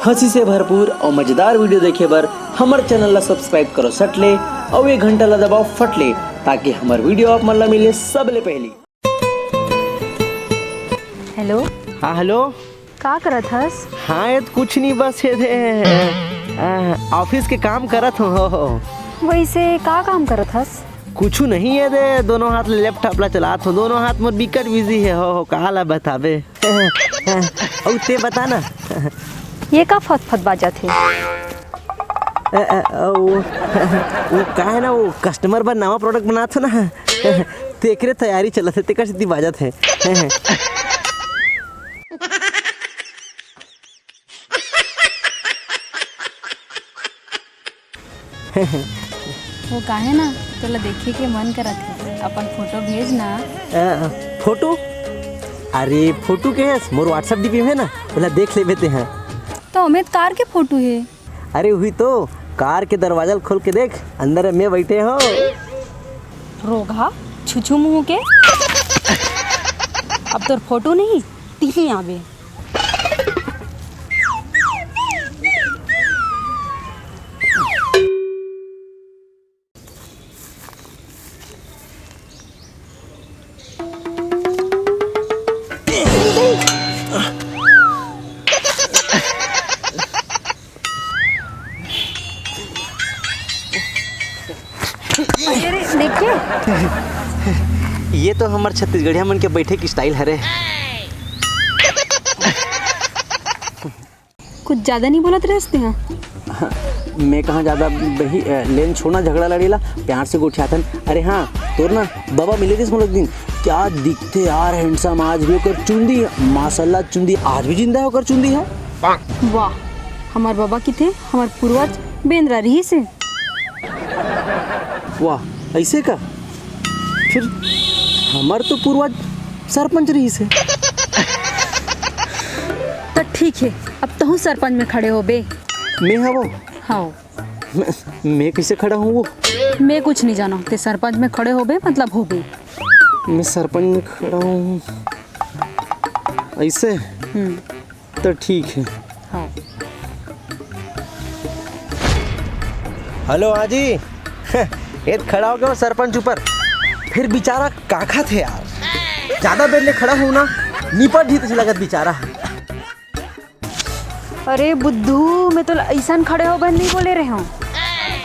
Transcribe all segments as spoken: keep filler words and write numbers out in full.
हंसी से भरपूर और मजेदार video देखे बर हमर channel ला subscribe करो सट ले और ये घंटा ला दबाओ फट ले, ताकि हमर video आप मन ला मिले सबले पहली। हेलो। हाँ, हेलो। का करत हस? हाँ, ये तो कुछ नहीं, बस ये दे, आ, ऑफिस के काम करत हूँ। हो, हो। वैसे का काम करत हस? कुछ नहीं, ये दे, दोनों हाथ ले लैपटॉप ला चलात हूँ, दोनों हाथ मोर बिकट बिजी है। हो, हो, का ला बताबे। अउ ते बता ना। ये का फत फत बाजत हे? अ, अ, अ, वो, वो का है ना, वो कस्टमर बर नवा प्रोडक्ट बनात हो ना, तेकरे तैयारी चलत हे, तेकर सेती बाजत हे। वो काहे ना, तोला देखे के मन करत हे, अपन फोटो भेज ना। अ, फोटो? अरे, फोटो के है, मोर WhatsApp डीपी में है ना, ओला देख लेबे ते हैं। तो अमित कार के फोटो है। अरे, वही तो, कार के दरवाजा ल खोल के देख, अंदर में बैठे हो। रोगहा, छुछू मुंह के। अब तोर फोटो नहीं, तिही आबे। अरे, देखिए। ये तो हमर छत्तीसगढ़िया मन के बैठे के स्टाइल हरे। कुछ ज्यादा नहीं बोलत रहे हस तेहा। मैं कहाँ ज्यादा बही-, अ, लेन छोड़ना झगड़ा लड़ी ला, प्यार से गोठियाथन। अरे हाँ, तोर ना बाबा मिले रिस मोला एक दिन, क्या दिखते यार, हैंडसम। आज भी ओकर चुंदी, माशाल्लाह, चुंदी आज भी जिंदा है, ओकर चुंदी है। वाह, हमार बाबा किथे, हमार पूर्वज बेंदरा रही से। वाह, ऐसे का? फिर हमार तो पूर्वज सरपंच रही से। तो ठीक है, अब तहूँ सरपंच में खड़े हो बे। मैं हवो? हाँ। मैं, मैं कैसे खड़ा हूँ वो? मैं कुछ नहीं जाना। ते सरपंच में खड़े हो बे, मतलब हो बे। मैं सरपंच में खड़ा हूँ। ऐसे? हम्म। तो ठीक है। हाँ। हेलो, हाँ जी। ये खड़ा हो गया वो सरपंच ऊपर। फिर बेचारा काखा थे यार, ज्यादा बेर ले खड़ा हूँ ना, निपट ही तो लगत बेचारा। अरे बुद्धू, मैं तो ऐसन खड़े हो बर नहीं बोले रहे हूँ।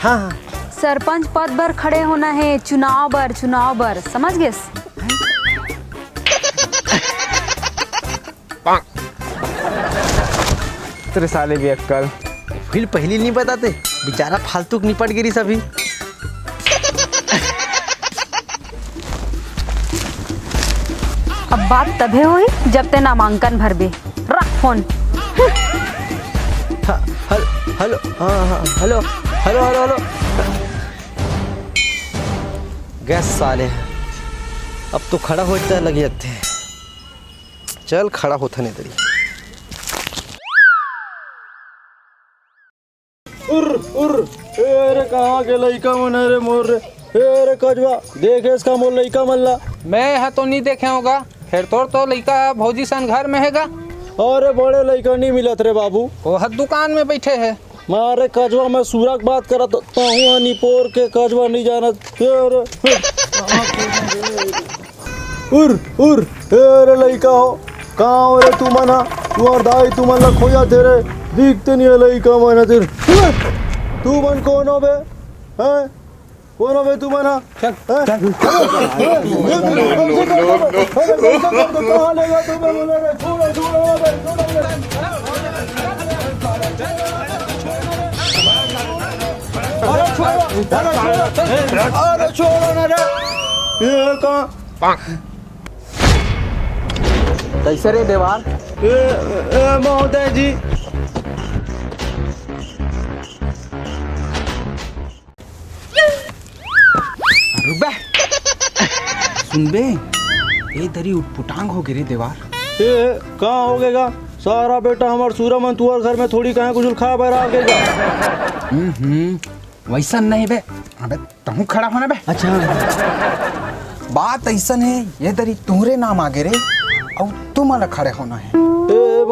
हाँ, हाँ। सरपंच पद बर खड़े होना है, चुनाव बर, चुनाव बर, समझ गेस? तेरे साले भी अक्कल। फिर पहली नहीं बताते, बेचारा फालतू के निपट गिरी सभी। अब बात तभे होही जब ते नामांकन भरबे। रख फोन। ह-, हल-, हेलो, हाँ, हाँ, hello, hello, hello, hello. Gas साले, अब तो खड़ा होता लग जाते हैं। चल, खड़ा होता नहीं तेरी। उर, उर, ए रे, कहाँ के लइका मन हे रे मोर रे? ए रे कजवा, देखेस का मोर लइका मन ला? मैं हा तो नहीं देखे होगा, फिर तोर तो लइका भौजी सन घर में हेगा। अरे बड़े लइका नहीं मिलत रे बाबू। वो हर दुकान में बैठे है। मारे कजवा, मैं सूरक बात करत, तहूँ हा निपोर के कजवा नहीं जानत। ए रे। उर, उर, ए रे लइका हो, कहाँ हो रे तुमन हा? तुम्हार दाई तुमन ला खोजत हे रे, दिखते नहीं हे लइका मन हा तेरे। तुमन कौन हो बे? हैं? कौन हो बे तुमन हा? चल, हैं? चल। अरे, अरे, अरे, कहाँ ले गया तुमने मुझे रे? छोड़ो, छोड़ो बे, छोड़ो बे। अरे छोड़ो, अरे छोड़ो, अरे छोड़ो ना रे। ये कहाँ? कैसे रे देवार? ए, ए, महोदय जी। रुक बे। सुन बे, ए दरी उटपुटांग हो गे रे देवार। ए, का हो गेगा? सारा बेटा हमर सूरा मन तुअर घर में थोड़ी कहाँ कुछ खा बर आ गेगा। हम्म, हम्म, वैसा नहीं बे। अबे तहूँ खड़ा होना बे। अच्छा। बात ऐसन है, ये दरी तुहरे नाम आगे रे, अउ तुमन ला खड़े होना है। ए,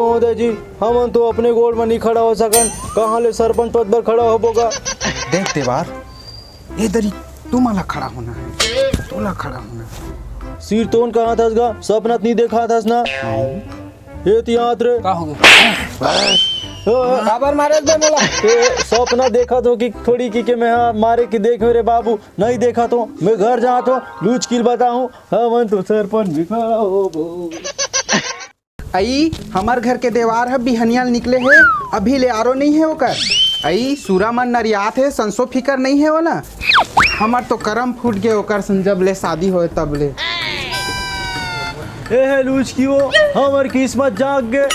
महोदय जी, हमन तो अपने गोड़ म नहीं खड़ा हो सकन, कहाँ ले सरपंच पद बर खड़ा होबो गा? देख देवार, ए दरी तुमन ला खड़ा होना है, तोला खड़ा होना है। सिरतोन कहाँ थस गा? सपना त नहीं देखा थस ना? ए तिहात रे। का हो गया? ओ, काबर मारे बे मोला? ए, सपना देखा तो कि थोड़ी की के मैं, हाँ, मारे की देख मेरे बाबू, नहीं देखा तो मैं घर जात हो, लूचकी ल बताहूँ, हमन तो सरपंच भी खड़ा होबो। अई, हमर घर के देवार ह बिहनिया ल निकले हे, अभी ले आरो नहीं है ओकर। अई, सूरा मन नरियात हे, संसो फिकर नहीं है ओला। हमर तो करम फूट गे ओकर संग, जब ले शादी होए तब ले। ए हे लूचकी वो, हमर किस्मत जाग गे।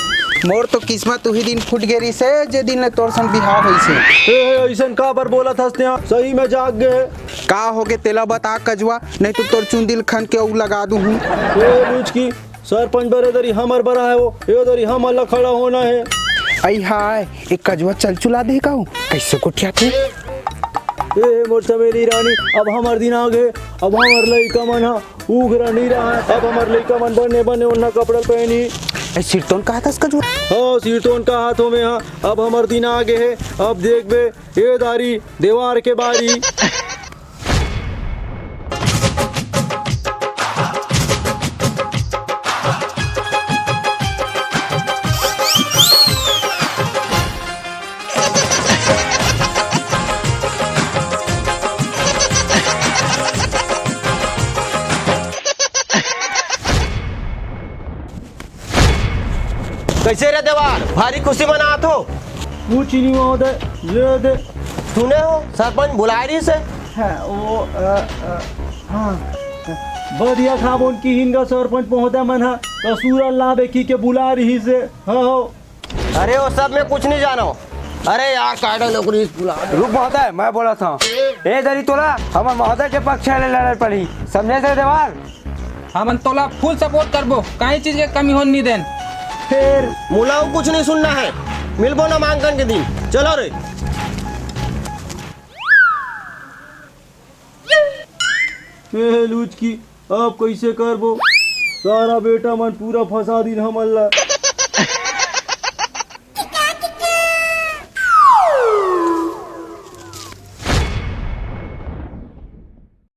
मोर तो किस्मत उही दिन फूट गे रिसे, जे दिन ले तोर संग बिहाव होइसे। ए हे, अइसन काबर बोलत हस तें? सही में जाग गे हे। का होगे तेला बता कजुआ, नहीं तो तोर चुंदी ल खन के अउ लगा दूहूं। ए लूचकी, सरपंच बर ए दरी हमर बर आए हो, ए दरी हमन ला खड़ा होना है। अई हाय, एक कजुआ चल चुला दे का हो? कैसे गोठियाथे? ए, ए मोर चमेली रानी, अब हमर दिन आ गे, अब हमर लइका मन ह उघरा नहीं रहा, अब हमर लइका मन बने बने ओन्ना कपड़ा पहनी। ए सिरतोन कहा थस कजुआ? हाँ, सिरतोन कहा थो मैं, हाँ, अब हमर दिन आ गे हे, अब देखबे, ए दारी, देवार के बारी। कैसे रे देवार, भारी खुशी मनात हो? कुछ नहीं महोदय, ले दे। सुने हो, सरपंच बुलाए रहिस हे। हाँ, वो, अ, अ, हाँ। बढ़िया खाबोन किहिन गा सरपंच महोदय मन ह, कसूरा ला बेकी के बुला रहिस हे। हाँ, हो। अरे, वो सब मैं कुछ नहीं जानो। अरे यार, कायदा नौकरी बुला। रुक महोदय, मैं बोलत हूँ। ए दरी तोला, हमर महोदय के पक्ष ले लड़े पड़ी। समझे से देवार? हमन तोला full support करबो, काहीं चीज के कमी होन नहीं देन। फेर मोला अउ कुछ नहीं सुनना है, मिलबो नामांकन के दिन। चलो रे। ए लूचकी, अब कैसे करबो? सारा बेटा मन पूरा फंसा दिन हमन ला।